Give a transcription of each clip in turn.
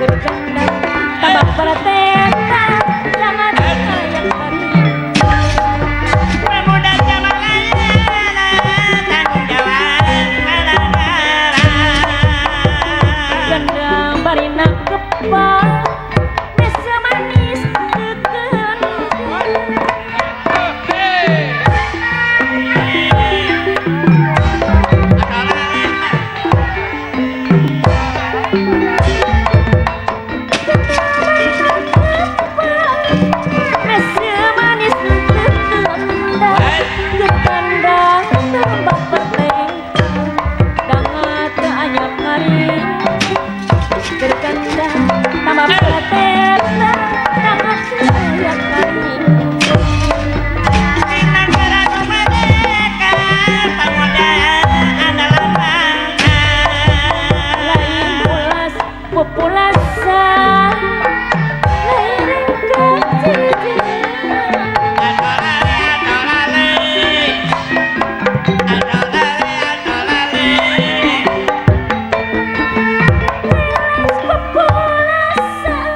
Gerkandang tambah parateta jangan kayak tadi. Pemuda zaman ayeuna tanggung jawab negara. Gendang barina kepal mesa manis teken. Mesa manis teken. Gerkandang tambah pertengkar dangat anyap hari. Gerkandang tambah parateta dangat kayak kari. Di negara nu merdeka, pemuda andalan bangsa. Lain pulas pupulasan lain rengkak cijian. Adolale, adolale. Adolale, adolale. Pulas pupulasan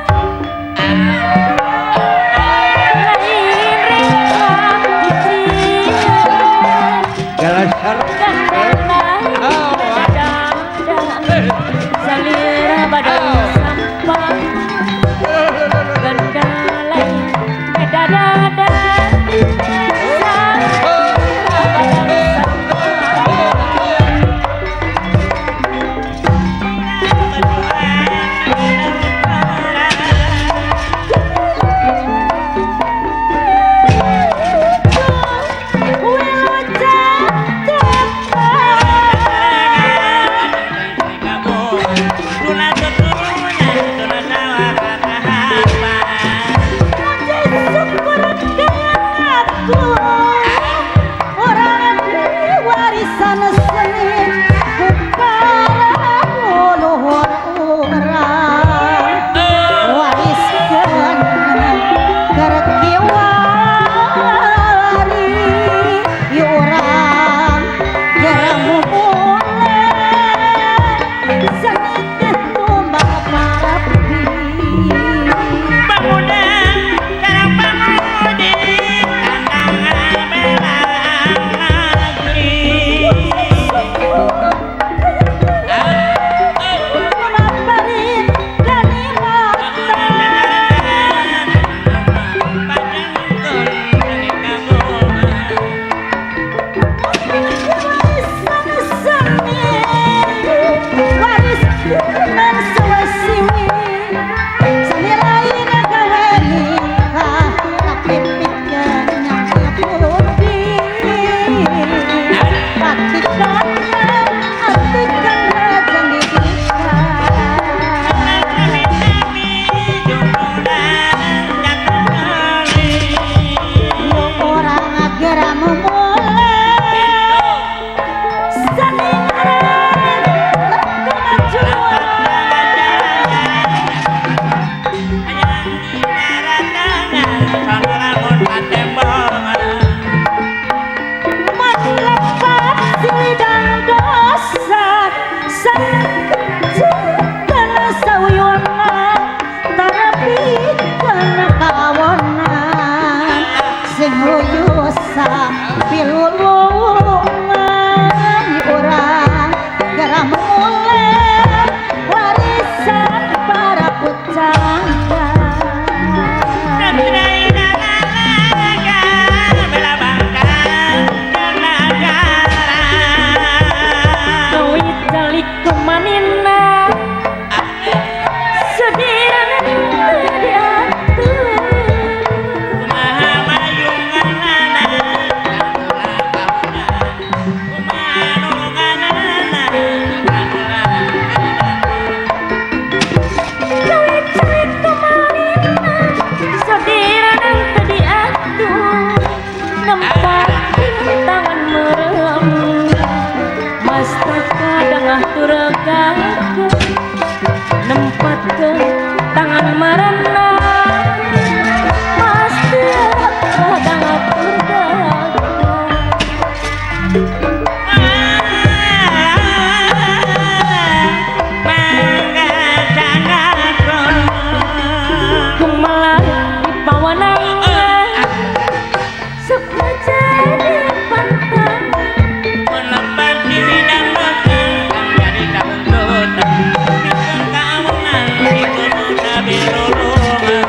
Pitulungan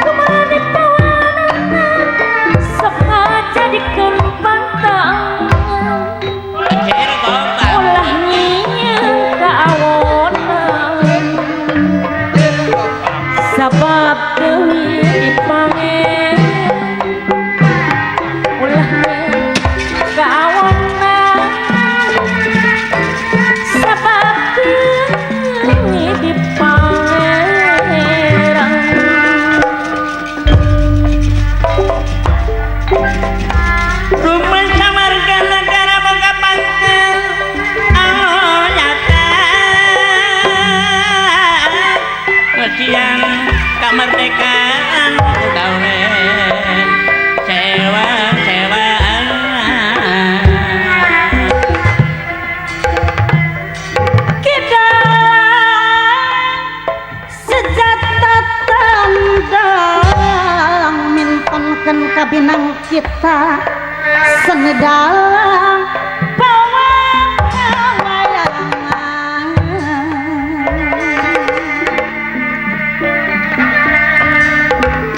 Kemana pawanana sok ngajadikeun pantang Kecil kompak ulah nyieun kaawonan sabab deui dipange ulah nyieun kaawonan sabab deui dipangerang. Rumah samarga negara boga pangkal nyata ngesian kemerdekaan daulen sewa-sewaan Kita sejata tandang mintonkeun kabinang kita seni dalang bawang wayangan.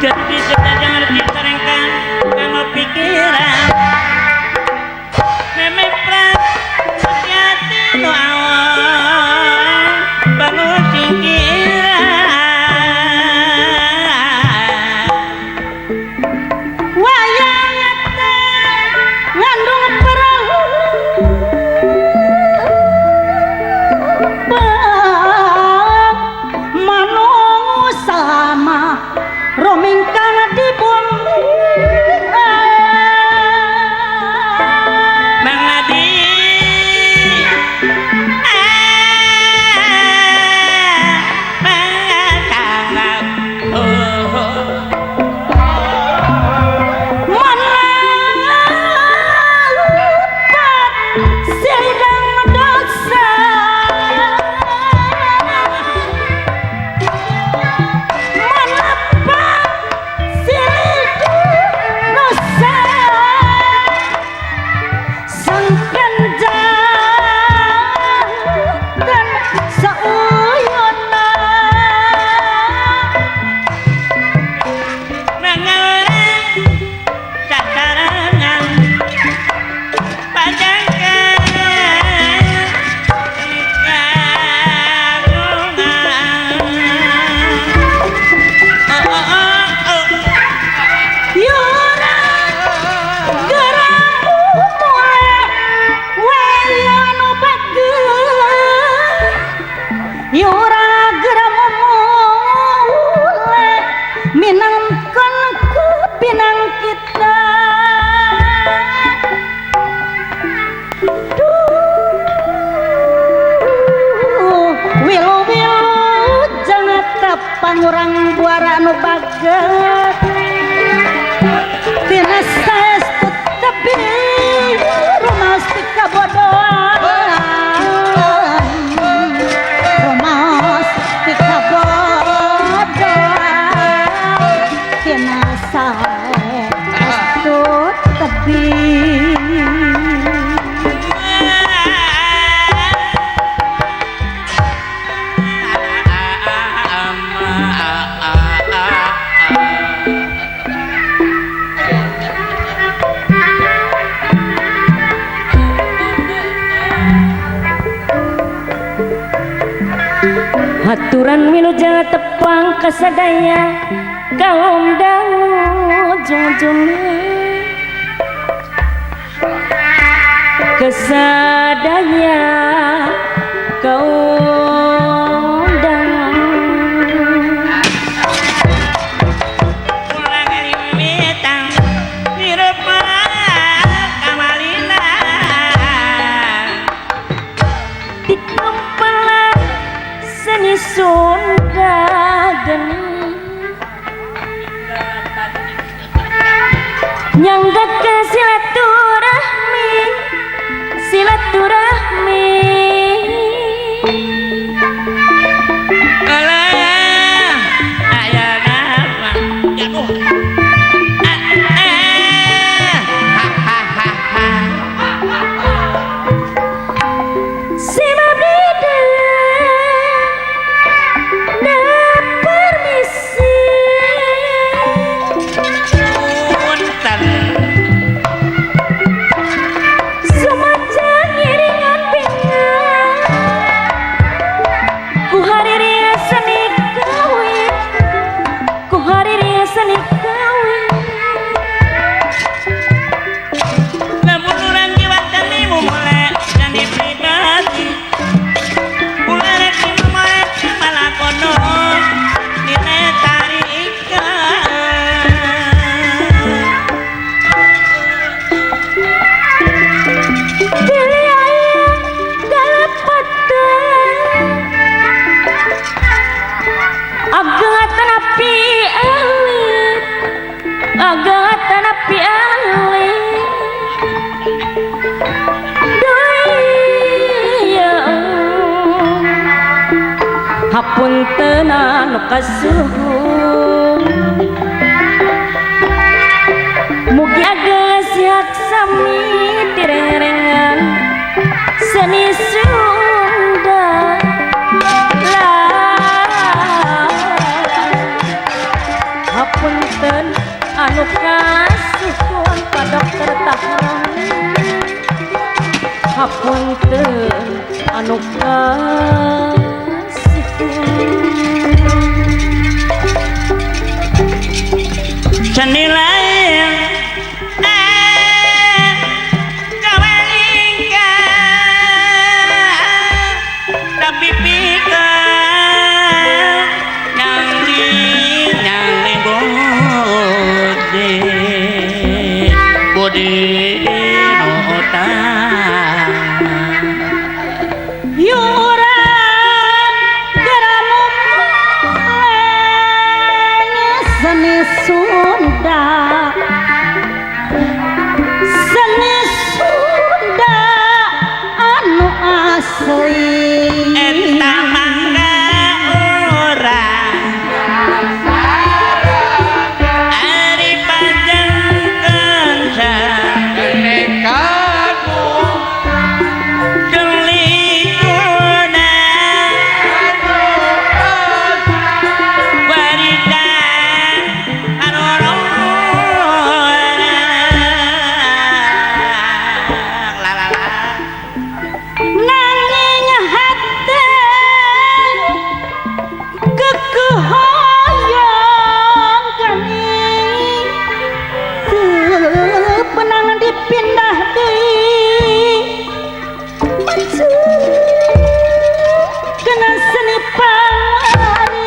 Jadi sudah jangan diterengkan kamu pikiran memeprat hati nu awon perlu singkiran Wayang teh ngandung perahu manungsa mah romingkang di bumi. Mengadi mengasangat oh Manalupat sidang dosa manapat silih dosa sangkan jantan sauyuna mengarang sasarangan pajangkan kagungan oh oh oh oh Yura geramu mule wayanu bager Yura geramu mule minangkan kepinang kita. Duh, wilu-wilu jangan tepangurang buara nu bager tina saestu tepi rumaos ti kabodohan rumaos ti kabodohan tina saestu tepi. Haturan wilujeng tepang kasadaya kaum dangu jungjungan kesadaya kaum dangu Pulang limitan direpa kamalina di kepala seni Sunda geni nyangga ke silaturahmi silaturahmi alah aya nama ya oh ah ah ha ha ha ha si mabida Hapunten anu kasuhun mugi ageng siak sami tirengan seni Sunda lah. Hapunten anu kasuhun ka dokter Tahroni, hapunten anu kasuhun. Seni lain kawalingka tapi pika nyangling nyangling bodi bodi nota yurang geramu seni Sunda, seni Sunda anu asli eta mangga urang ari panjang kencang kelikuna waridan anu la la la nanging hate kekehoyong gani teu penang dipindah deui kena seni pangwari.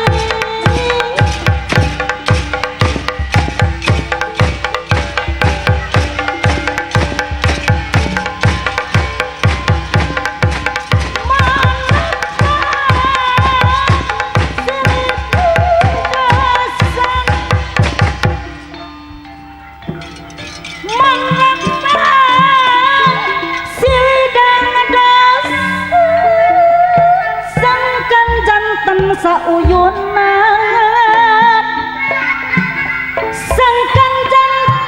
Sauyunan sangkan janten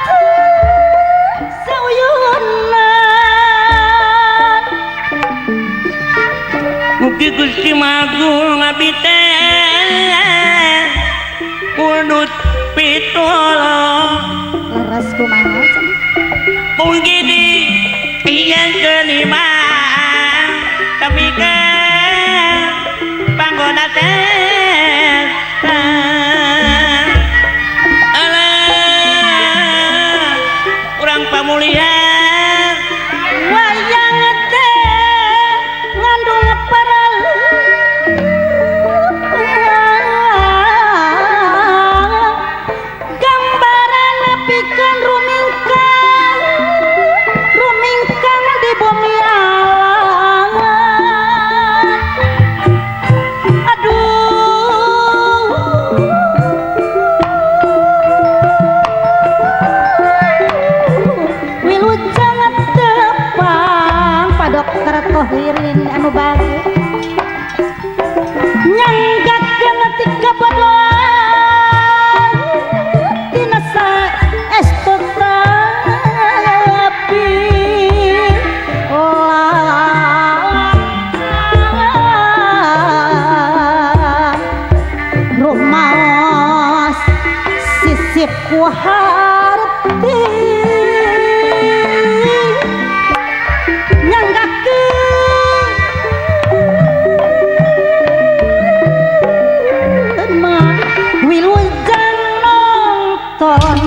sauyunan. Mugi Gusti Magung abdi teh pundut pitulung leres kumaha cenah mugi di yang kelima tapi ke panggona teh alah urang pamulihan wayang teh ngandung paraleupeung gambaran pikeun rumingkang rumingkang di bumi alam. Aduh wilujeng tepang Pa Dokter Tohirin anu baru nyanggakeun ti kabodohan tina saestu tapi rumaos sisip ku harti nyanggakeun mah wilujeng nonton.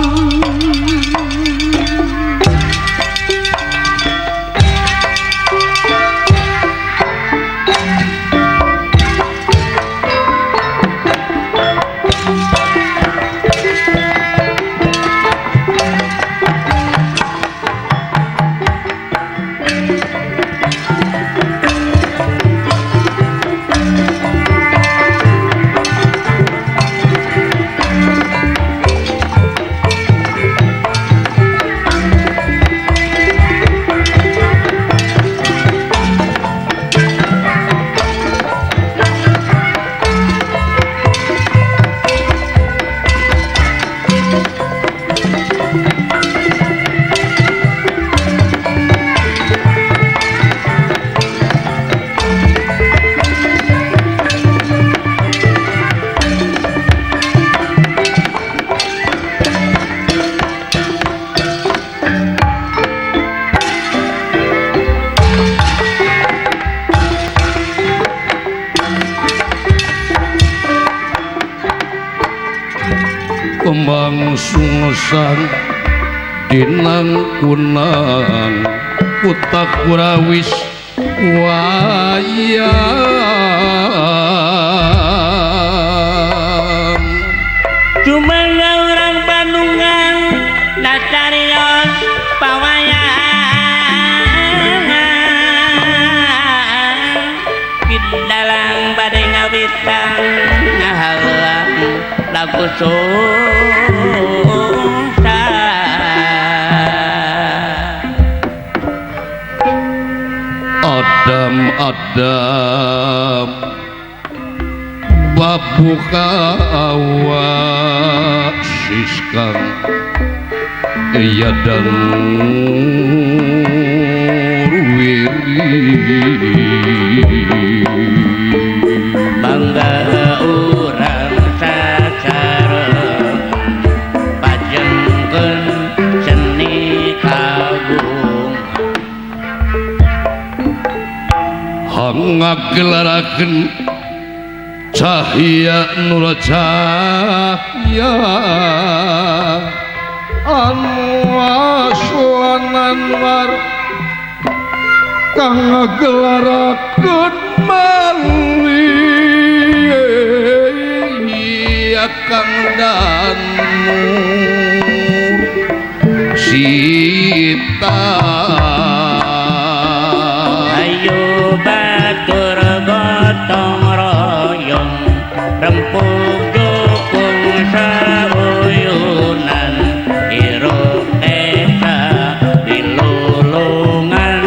Kembang sungsan dinang kunang utak kurawis wayang cuma orang Bandungan dasarios pawayangan kidalang bade ngawitan ngahalang lagu sungsa. Adam Adam babuka awak siskang iya dan wiri bangga urang sasarengan pajengkeun seni kagung hangagelarakeun cahya nur cahya anu aswananwar kang ngagelarakeun malih kang danur sita. Ayo batur gotong royong rempug dukung sauyunan hirup desa dilulungan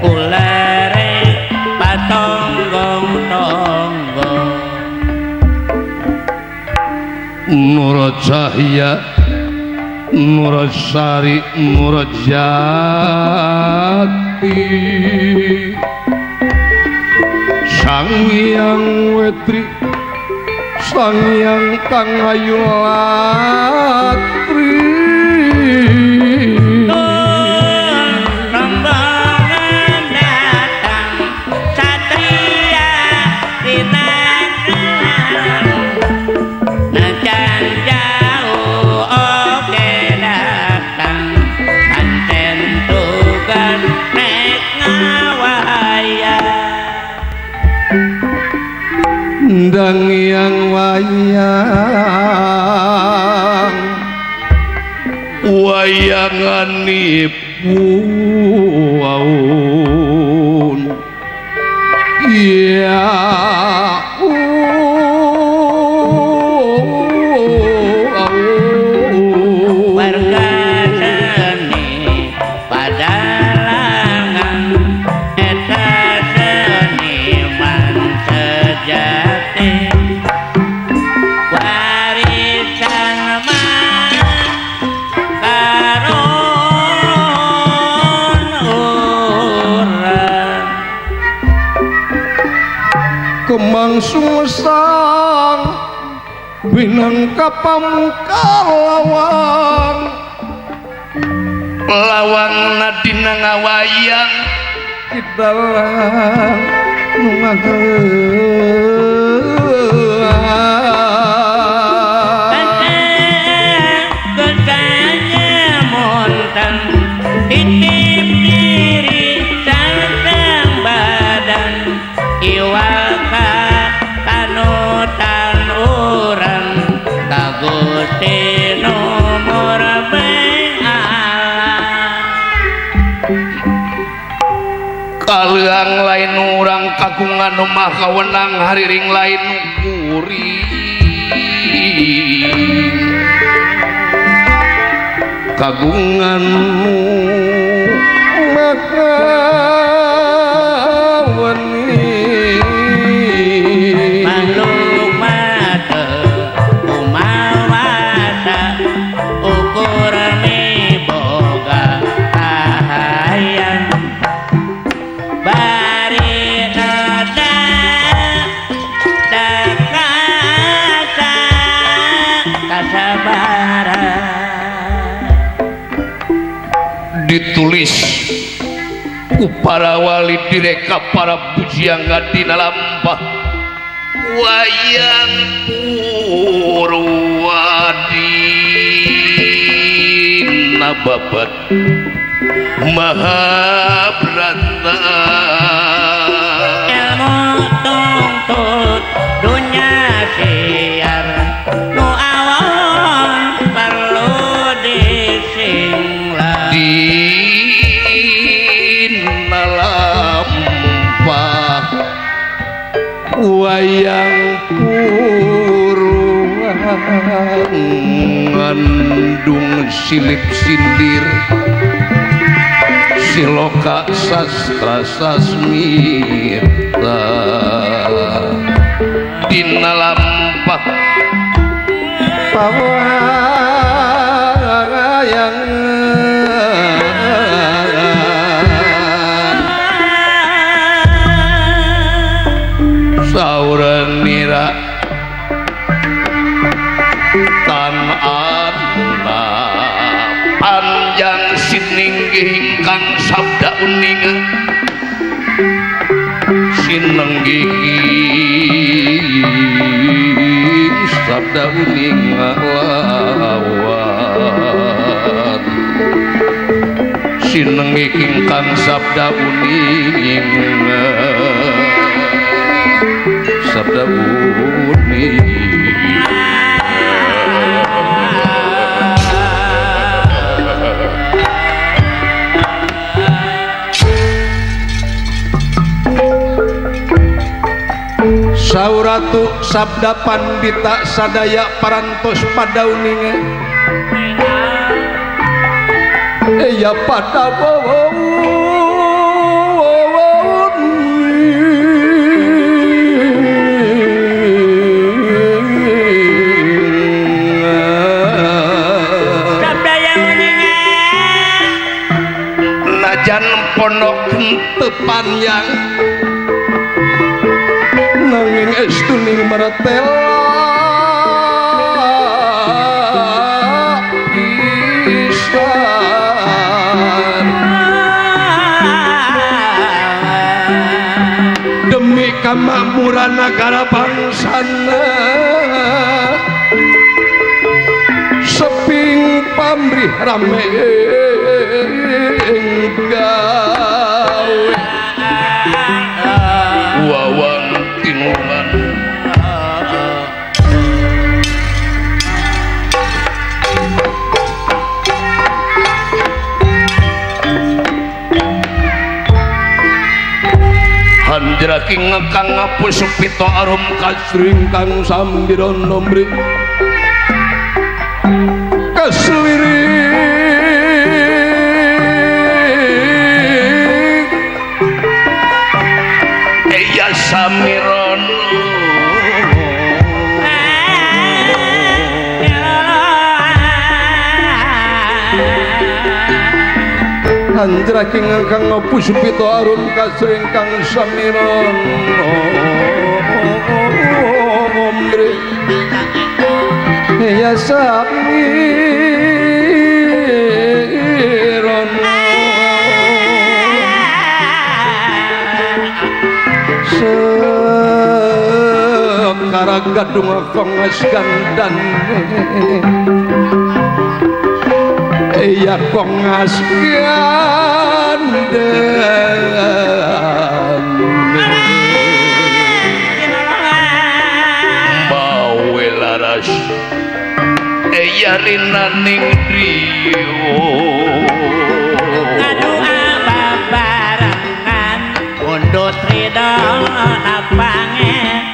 ulere patonggong tonggo Nur cahya Nur sari Nur jati Sang Hyang Wetri Sang Hyang Kang Ayu Latri rombongan datang satria tinangan najan jauh oke datang pancen tugas nek ngawayang Ndang yang wayang wayanganipun ya warga seni padalangan eta seniman sejati warisan mah karon urang Kemang sungsang binangka pamuka lawang lawang nadina ngawayang kidalang nu ngagelang titip diri santang badan iwal ka panutan urang ka Gusti nu murbeng Allah. Kaleang lain urang kagungan omah kawenang hariring lain kuring kagungan maka wening makhluk mata kumawasa ukur miboga kahayang bari ada dakasa kasabaran ditulis ku para wali direka para bujianga dina lampah wayang Purwadi. Babad Mahabrata ilmu tungtut dunya siar nu awon perlu disinglah dina lampah wayang purwa ngandung silip sindir siloka sastra sasmita dina lampah pawayang saura nira tan ana panjang sininggih ingkang sabda uninga sinenggih sabda uninga lawan sinenggih ingkang sabda uninga sabda uninga. Sauratu sabda pandita sadaya parantos padauninga eya pada najan pondok henteu panjang nanging estuning maratela pisan demi kamakmuran nagara bangsana seping pamrih rame gawe wawang tinungan hanjraki ngekang ngapus pito arum kasring kang sambirono mri kaslirik eya samirono hanjraki ngekang ngapus pito arum kasring kang samirono mri ya samirono sekara gadung kongas gandane ya kongas gandane mawe laras eya rinaning driyo ngadua babarengan pundut ridho pangeran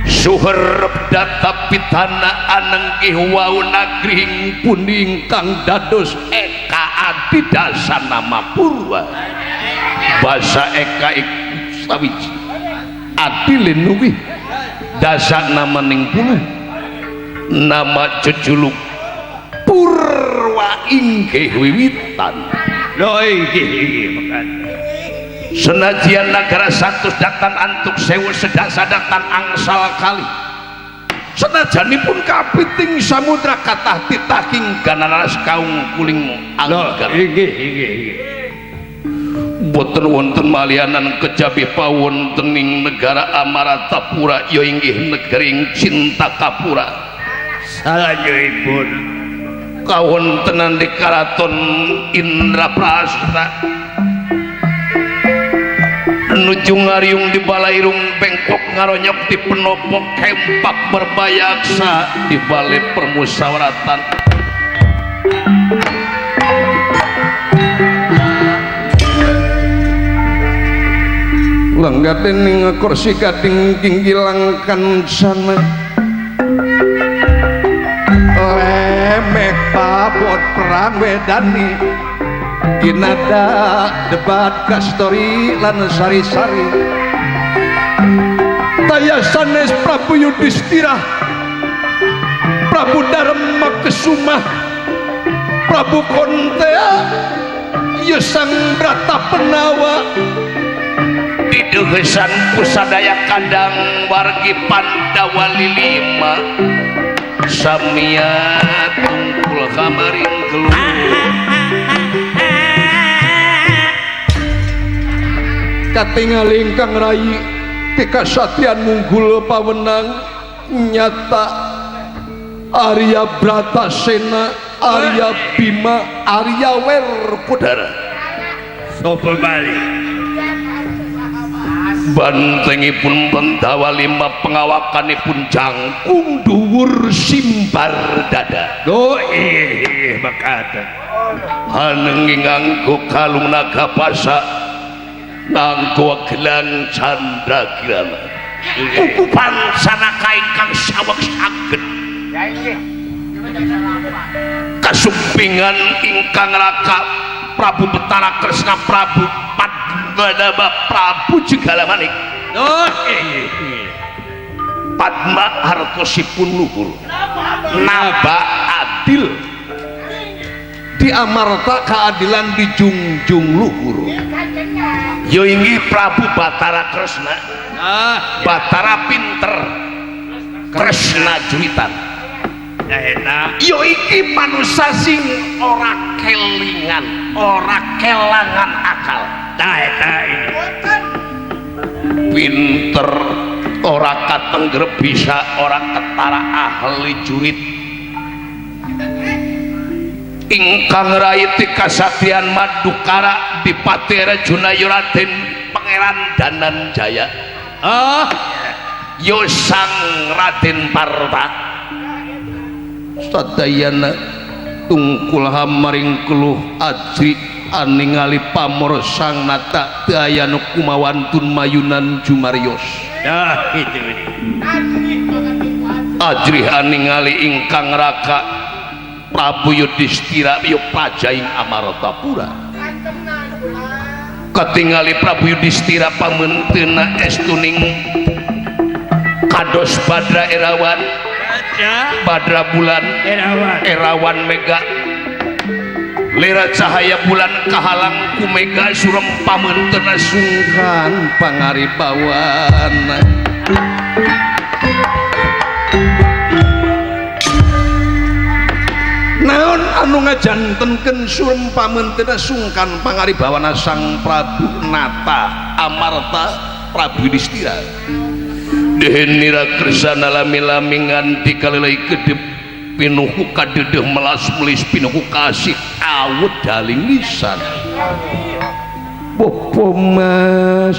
suherep data pitana anenggih wau nagring puning kang dados eka adidasa nama purwa basa eka iku sawiji adi lenuwih dasa namaning puluh nama jejuluk purwa inggih wiwitan lho inggih inggih mekaten. Senajan nagara satus datan antuk sewu sedasa datan angsal kali senajanipun kapiting samudra kathah titahing ganaras kaung kuling angger inggih inggih inggih boten wonten malianan kejabi pawontening negara Amaratapura ya inggih negering Cintakapura salajengipun Kawontenan di Karaton Indraprasta nuju ngariung di balairung bengkok ngaronyok di penopok kempak berbayaksa di balai permusyawaratan. Lenggah dening kursi gading ginggilang kancana lemek babot perang wedani ginada debat kastori lan sari-sari taya sanes Prabu Yudhistira Prabu Dharma Kesumah Prabu Kontea ya Sang Brata Penawa didehesan kusadaya kandang wargi Pandawa lilima samia tungkul kamaring keluh katingal ingkang rayi tikasatyan munggul pawenang nyata Arya Bratasena Arya Bima Arya Werkudara sapa bali bantengipun Pandawa lima pengawakanipun jangkung dhuwur simbar dada. Oh iya makaten hanenging nganggo kalung naga basa nganggo gelang candra kirana kukupan sanaka ingkang saweg saged kasumpingan ingkang raka Prabu Betara Kresna Prabu Padmanaba Prabu Jegalamanik. Oh Padma hartosipun luhur naba adil di amarta keadilan dijungjung luhur yo inggih Prabu Batara Kresna Batara pinter Kresna juwitan yo iki manusa sing ora kelingan ora kelangan akal pinter ora katengger bisa ora ketara ahli jurit ingkang rayi kasatian Madukara Dipati Rajuna Raden Pangeran Dananjaya yo Sang Raden Parta sadayana tungkul hamaring keluh ajri aningali pamor sang nata dayanu kumawantun mayunan jumaryos ajri aningali ingkang raka Prabu Yudhistira yo pajaing Amartapura ketingali Prabu Yudhistira pamenteuna estuning kados Badra Erawan Badra bulan Erawan mega lera cahaya bulan kahalang ku mega surem pamenteuna sungkan pangaribawana naon anu ngajantenkeun surem pamenteuna sungkan pangaribawana Sang Prabu Nata Amarta Prabu Yudhistira dehenira kersana lami-lami nganti kalelai kedep pinuhu kadedeh melas melis pinuhu kasih awet daling lisan Bopo Mas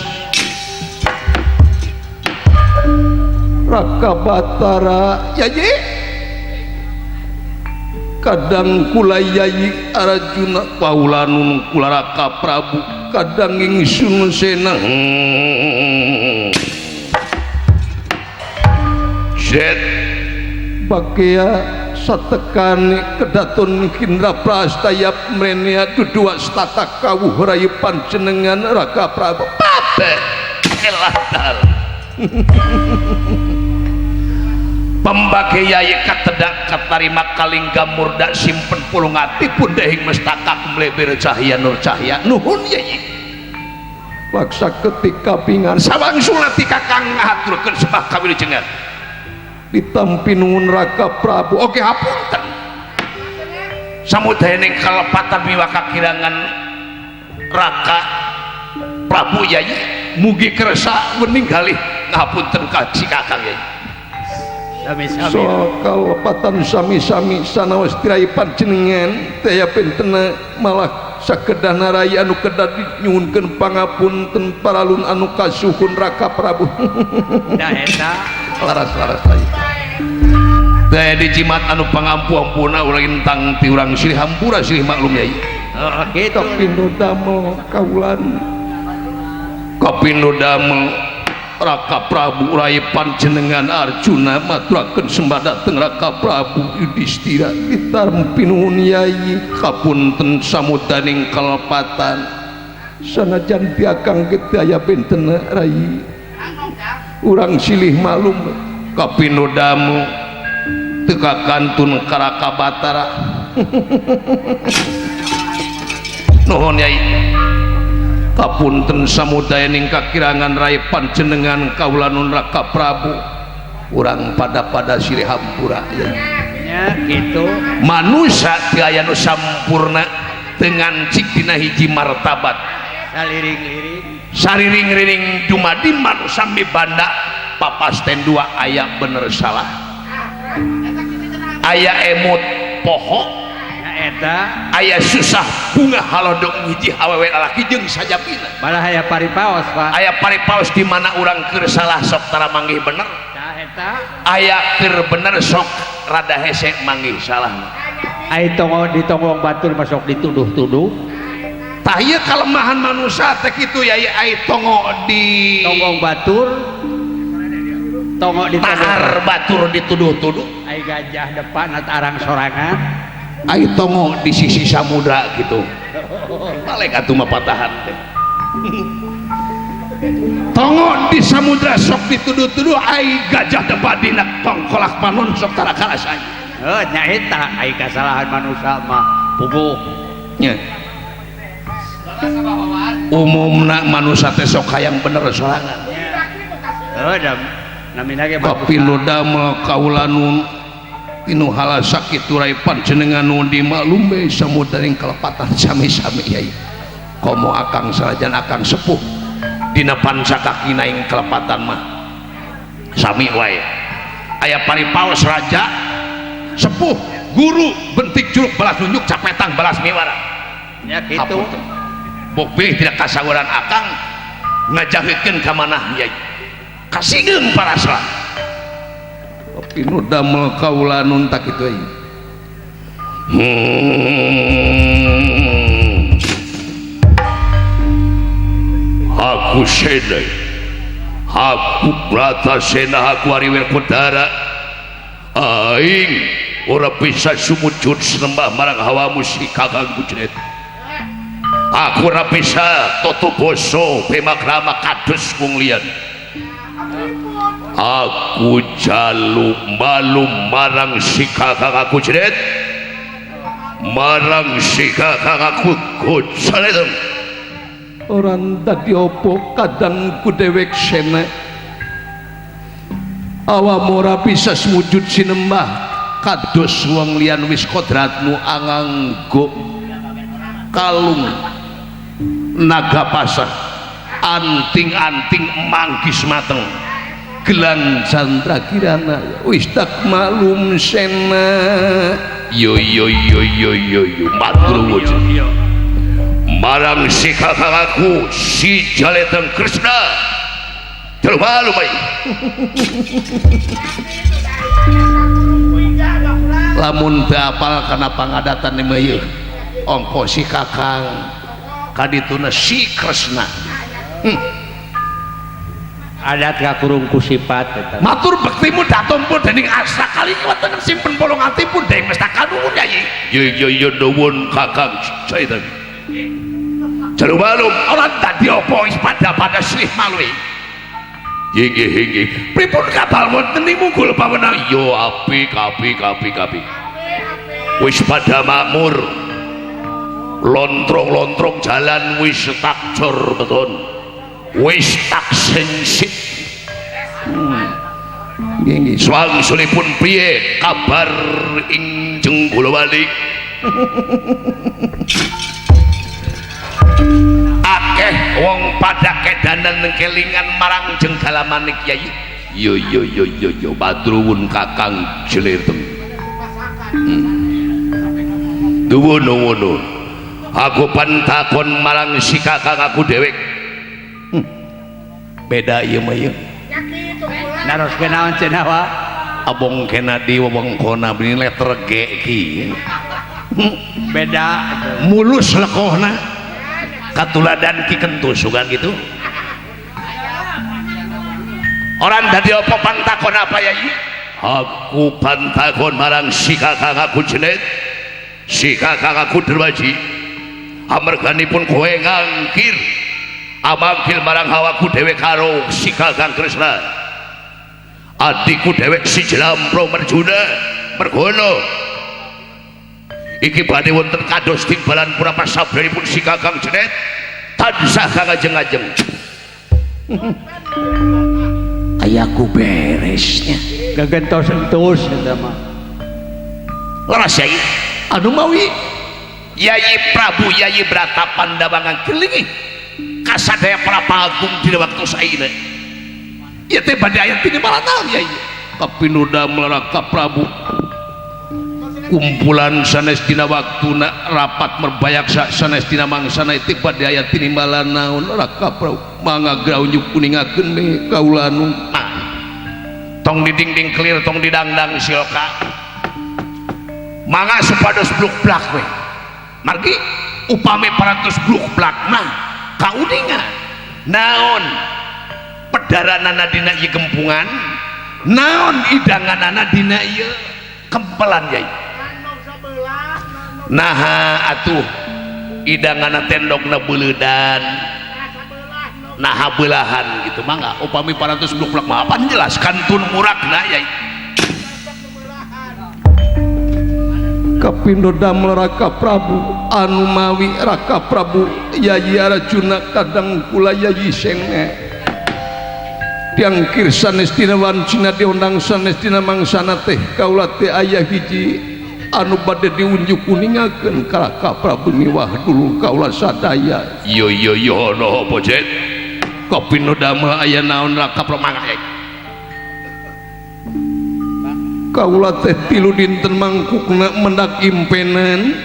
Raka Batara yayi kadang kula yayi Arjuna kaulanun kula Raka Prabu kadang ingsun sena Zet bagia satekane kedaton Indraprasta yap mrene dua stata kawuh rayi panjenengan Raka Prabu pate elah dal pembagi yai katedak katarima kalingga murda simpen pulung ati pun dehing mestaka kumlebir cahya nur cahya nuhun yai paksa ketika pingan sawang sulati kakang ngahaturkeun sembah kawilujengan ditampi nuhun Raka Prabu oke hapunten samudayaning kalepatan miwa kakirangan Raka Prabu yai mugi kersa wening galih ngapunten kaji kakang yai Sami-sami. Soal kalepatan sami-sami sanaos tirai panjenengan teh aya bentena malah sakedahna rai anu kedah dinyuhunkeun pangapunten paralun anu kasuhun Raka Prabu. Da eta laras-laras rai. Teh dijimat anu pangampu-ampuna urang intang ti urang silih hampura silih maklum yai. Heeh kitu. Kapindo damel kaulan. Kapindo damel Raka Prabu rai panjenengan Arjuna maturakeun sembah dateng Raka Prabu Yudhistira ditarem pinuhun yai kapunten samudaning kalepatan sanajan piakang ge aya bentena rai urang silih malum kapindo damel teu kakantun ka Raka Batara. Nuhun yai. Kapunten samudayaning kakirangan rai panjenengan kaula nun Raka Prabu urang pada-pada silih hampura ya. Nya kitu. Manusa teu aya nu sampurna teu ngancik dina hiji martabat. Saliring-liring. Sariring-riring dumadi manusa mibanda papasten dua aya bener salah. Aya emut poho eta aya susah bunga halodong hiji awewe lalaki jeung sajabina malah aya paripaos Pak aya paripaos di mana urang keur salah sok tara manggih bener tah eta aya keur bener sok rada hese manggih salah ai tongo ditonggong batur masuk dituduh-tuduh tah ieu kalemahan manusia teh kitu yai ai tongo di tonggong batur tongo di tahar batur dituduh-tuduh ai gajah depan arang sorangan ai tongo di sisi samudra gitu balik atuh mah patahan teh tongo di samudra sok dituduh-tuduh ai gajah depan dina tongkolak panon sok tara karasa heuh nya eta ai kasalahan manusia mah puguh nya umumna manusia teh sok hayang bener sorangan heuh da namina ge kapindo damel kaula nun inu hala sakit turai panjenengan nu dimaklum bae samudaring kalepatan sami-sami yai komo akang sanajan akang sepuh dina panca kakina ing kalepatan mah sami wae aya paripaos raja sepuh guru bentik curug balas nunjuk capetang balas miwara nya kitu bok bilih tidak kasawuran akang ngajahikeun ka manah yai kasigeung parasra pinu damel kaula nun tak kitu euy. Aku sena, aku Bratasena, aku Ari Werkudara, aing ora bisa sumujud senembah marang hawamu si Kakang Gujret. Aku ora bisa toto basa pemakrama kados wong liyan. Aku jalu malu marang si Kakang aku Jret, marang si Kakang aku Gojret. Orang dadi opo kadang ku dewek sena awam ora bisa sumujud sinembah kados wong liyan wis kodratmu anganggo kalung naga pasah anting-anting manggis mateng gelang Chandra Kirana wis tak maklum sena yo yo yo yo yo yo matur nuwun marang si kakang aku si Jaleteng Krishna terlalu baik lamun teu apal kana pangadatan ieu ongko si kakang kadituna si Krishna. Adat kakurung ku sifat eta. Matur bektimu datompo dening asa kali wonten simpen bolong ati pun dening mesta kanuwun yai. Yo yo yo nuwun Kakang Jaiteng. Jero malum ora dadi apa wis pada-pada silih malui. Inggih inggih. Pripun kabar wonten ing munggul pawenang? Yo apik apik apik apik. Wis pada makmur. Lontrong-lontrong jalan wis tak cor beton. Wis tak sensit. Nggih. Swangsulipun piye kabar ing Jenggulawali? Akeh wong pada kedanan kelingan marang Jenggala Manik yai. Yo yo yo yo yo badruwun Kakang Jleteng. Duwono ngono. Aku pantakon marang si Kakang aku dewek. Beda ieu mah ieu. Naroskeun naon cenah wa? Abong kena di wewengkona bini letter G ki. Beda mulus lekohna. Katuladan ki kentu sugan gitu. Orang dadi apa pantakon apa yai? Aku pantakon marang si Kakang aku Jenet, si Kakang aku Dermaji. Amarganipun kowe ngangkir amangkil marang hawaku dhewe karo si Kakang Kresna. Adikku dhewek si Jlampro Merjuna Mergono. Iki badhe wonten kados timbalan purapa sabdanipun si Kakang Jenet tansah kangajeng-ajeng. Ayaku beresnya gagentos entus eta mah. Leres yai anu mawi Yayi Prabu Yayi Brata Pandawa ngangkelingi kasadaya para pagung dina waktu saeuna. Ieu teh bade aya tinimalan naon yai? Kapinuda Raka Prabu kumpulan sanes dina waktuna rapat merbayaksa sanes dina mangsana itu bade aya tinimalan naon Raka Prabu mangga graunjuk kuningakeun we kaula nu tong didingding clear tong didangdang silka mangga supados bluk-blak we margi upami parantos bluk-blak mah kauninga naon pedaranana dina ieu gempungan naon idanganana dina ieu kempelan yai. Naha atuh idanganna tendokna beuleudan naha belahan gitu mangga upami parantos bluk-blak mah apaan jelas kantun murakna yai. Kapindo damel Raka Prabu anu mawi Raka Prabu Yayi Arjuna kadang kula Yayi Senge tiang sanes dina wancina diundang sanes dina mangsana teh kaula teh aya hiji anu bade diunjuk kuningakeun ka Raka Prabu miwah dulu kaula sadaya. Yo yo yo no apa jet kapindo damel aya naon Raka Prabu mangga yai. Kaula teh tilu dinten mangkukna mendak impenan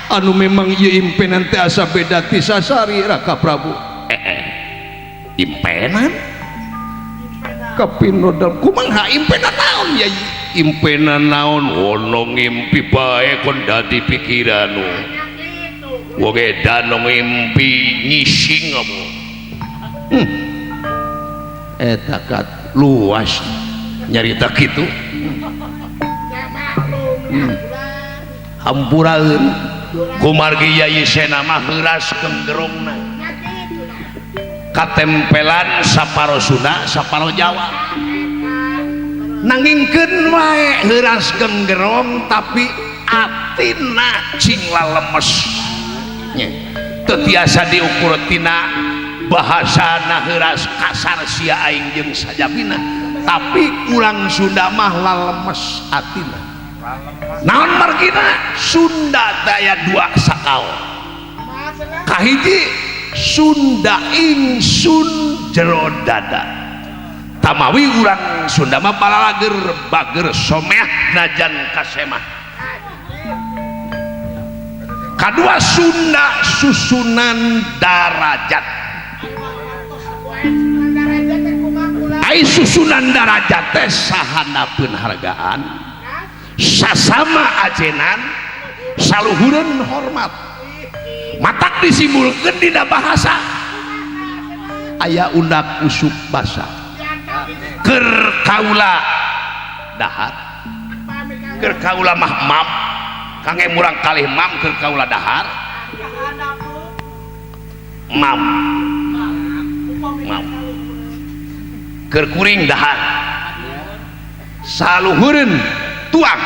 anu memang ieu impenan teh asa beda ti sasari Raka Prabu. Impenan kapindo damel kumaha impenan naon yai? Impenan naon ono ngimpi bae kon dadi pikiran wong edan ngimpi ngising apa. Eta kat luas nyarita kitu. Hampuraeun kumargi Yayi Sena mah heuras genggerongna katempelan saparo Sunda saparo Jawa nangingkeun wae heuras genggerong tapi atina cing lalemes nya teu tiasa diukur tina bahasana heuras kasar sia aing jeung sajabina tapi urang Sunda mah lalemes atina. Naon margina Sunda daya dua sakal kahiji Sunda ingsun jero dada tamawi urang Sunda mah palalager bager someah najan kasemah. Kadua Sunda susunan darajat ai susunan darajat teh sahanapeun hargaan sasama ajenan saluhureun hormat matak disimpulkeun dina bahasa aya undak usuk basa keur kaula dahar keur kaula mah mam kangge murang kalih mam keur kaula dahar mam mam keur kuring dahar saluhureun tuang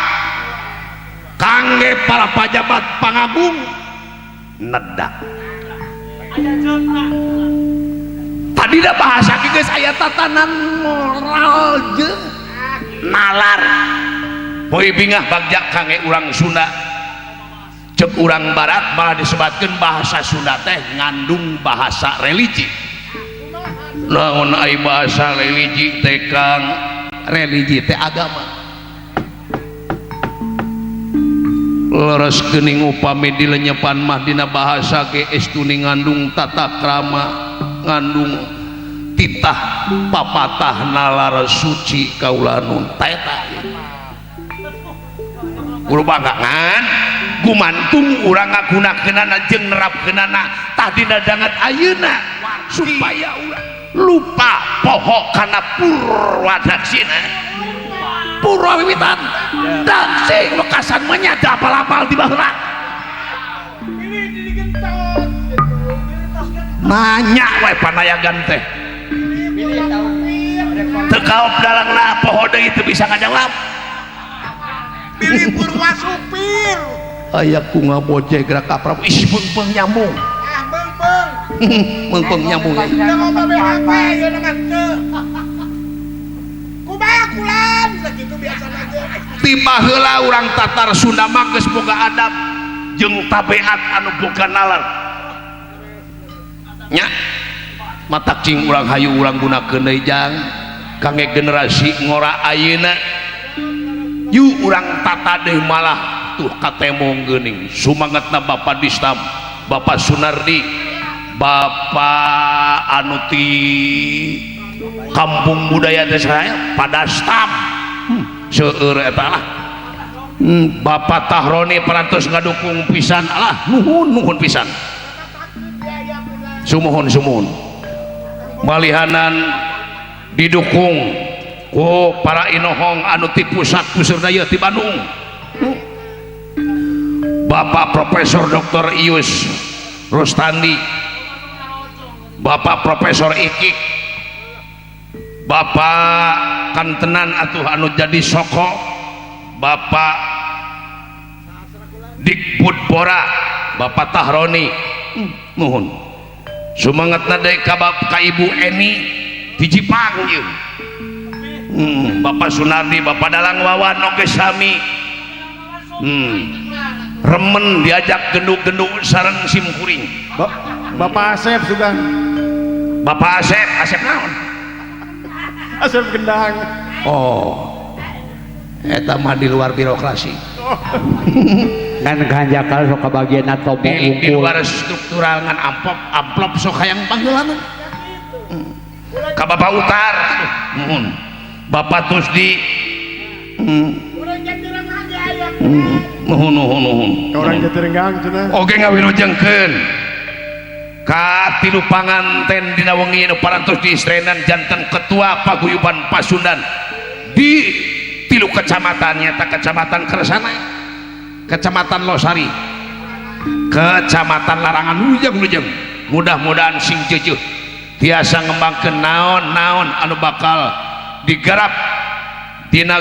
kangge para pajabat pangagung nedak. Tadi dah bahasa geus aya tatanan moral jeung nalar. Poe bingah bagja kangge urang Sunda cek urang barat malah disebatkeun bahasa Sunda teh ngandung bahasa religi. Naon ai bahasa religi teh Kang? Religi teh agama. Leres geuning upami dilenyepan mah dina bahasa ge estu ngandung tata krama, ngandung titah papatah nalar suci kaulanun. Ta eta kudu banggangan gumantung urang ngagunakeunana jeung nerapkeunana tah dina danget ayeuna supaya urang lupa poho kana purwadaksina purwa wiwitan daksing wekasan menyada apal-apal di baheula nanya we panayagan teh teu kaop dalangna poho deui teu bisa ngajawab. Pilih purwa supir aya ku ngabojeg raka Prabu ih beungpeung nyambung ah beungpeung beungpeung nyambung teu loba BHP yeuna mah teu kumaha kulan sakitu biasana ge. Ti baheula urang Tatar Sunda mah geus boga adab jeung tabiat anu boga nalar nya matak cing urang hayu urang gunakeun deui jang kangge generasi ngora ayeuna. Yuk urang tata deh malah tuh katemong geuning sumangatna Bapak Distam, Bapak Sunardi, Bapak anu ti Kampung Budaya teh saya Padastam seueur eta lah. Bapak Tahroni parantos ngadukung pisan alah nuhun nuhun pisan. Sumuhun sumuhun. Malihanan didukung ku para inohong anu ti pusat puseur daya ti Bandung. Bapak Profesor Dr. Ius Rustandi, Bapak Profesor Ikik, Bapak Kantenan atuh anu jadi soko, Bapak Dikbudpora, Bapak Tahroni, nuhun. Sumangatna deui ka ka Ibu Eni di Jipang ieu. Bapak Sunardi, Bapak Dalang Wawan oge sami. Remen diajak genduk-genduk sareng simkuring. Bapak Asep juga. Bapak Asep, Asep naon? Asep Gendang. Oh. Eta mah di luar birokrasi. Ngan ganjakal sok kabagian atau di luar struktural ngan amplop, amplop sok hayang panggilan. Ka Bapak Utar. Nuhun. Bapak Tusdi. Nuhun nuhun nuhun. Ka urang Jatirenggang cenah. Oge ngawilujengkeun ka tilu panganten dina wengi nu parantos diistrenan janten ketua paguyuban Pasundan di tilu kecamatan nyata Kecamatan Kersana, Kecamatan Losari, Kecamatan Larangan. Lujeng-lujeng mudah-mudahan sing jeujuh tiasa ngembangkeun naon-naon anu bakal digarap dina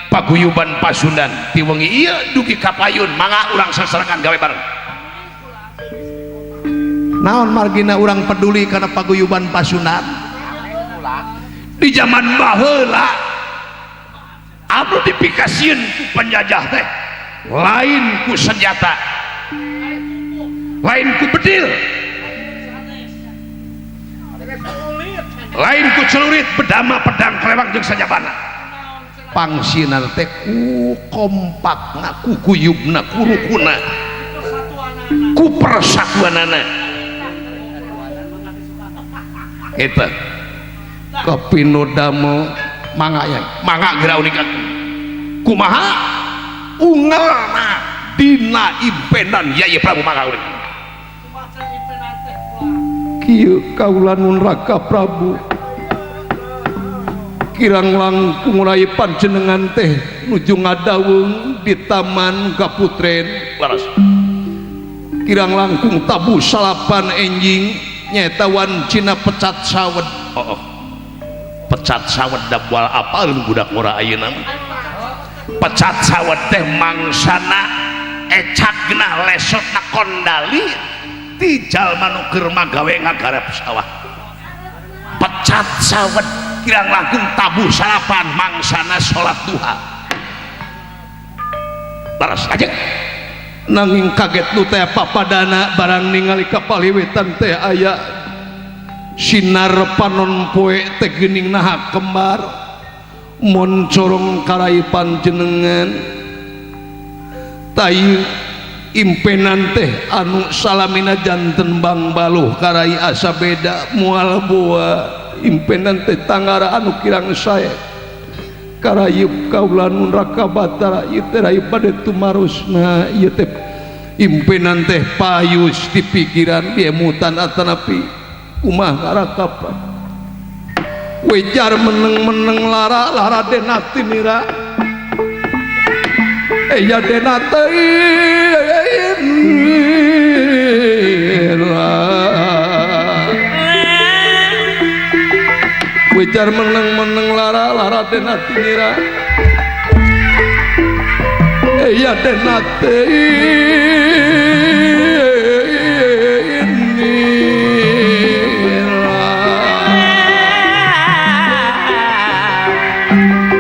paguyuban Pasundan ti wengi ieu dugi ka payun. Mangga urang sasarengan gawe bareng. Naon margina urang peduli kana paguyuban Pasundan di zaman baheula anu dipikasieun ku penjajah teh lain ku senjata, lain ku bedil, lain ku celurit, bedama, pedang, kelewang jeung sajabana. Pangsinan teh ku kompakna, ku guyubna, ku rukuna, ku persatuanana. Eta kapinodamo mangga ya, mangga geura unikakeun. Kumaha ungelna dina impenan Yai Prabu mangga unik. Kieu kaula nun Raka Prabu kirang langkung rai panjenengan teh nuju ngadawung di Taman Kaputren. Laras. Kirang langkung tabuh salapan enjing nyaeta wancina pecat sawed. Oh, oh. Pecat sawed da moal apaleun budak ngora ayeuna mah. Pecat sawed teh mangsana ecagna lesotna kondali ti jalma nu keur magawe ngagarap sawah. Pecat sawed kirang langkung tabuh salapan mangsana salat duha. Laras aja. Nanging kaget nu teh papadana barang ningali kapaliwitan teh aya Sinar panon poe teh geuning naha kembar moncorong karai panjenengan. Tai impenan teh anu salamina janten bangbaluh karai asa beda moal boa impenan teh tangara anu kirang sae karayup kaula nun Raka Batara ieu teh rai bade tumarosna ieu teh impenan teh payus di pikiran diemutan atanapi kumaha karakapa wejar meneng-meneng lara lara denatinira eya denatinira wejar meneng-meneng lara lara denatinira eya denatinira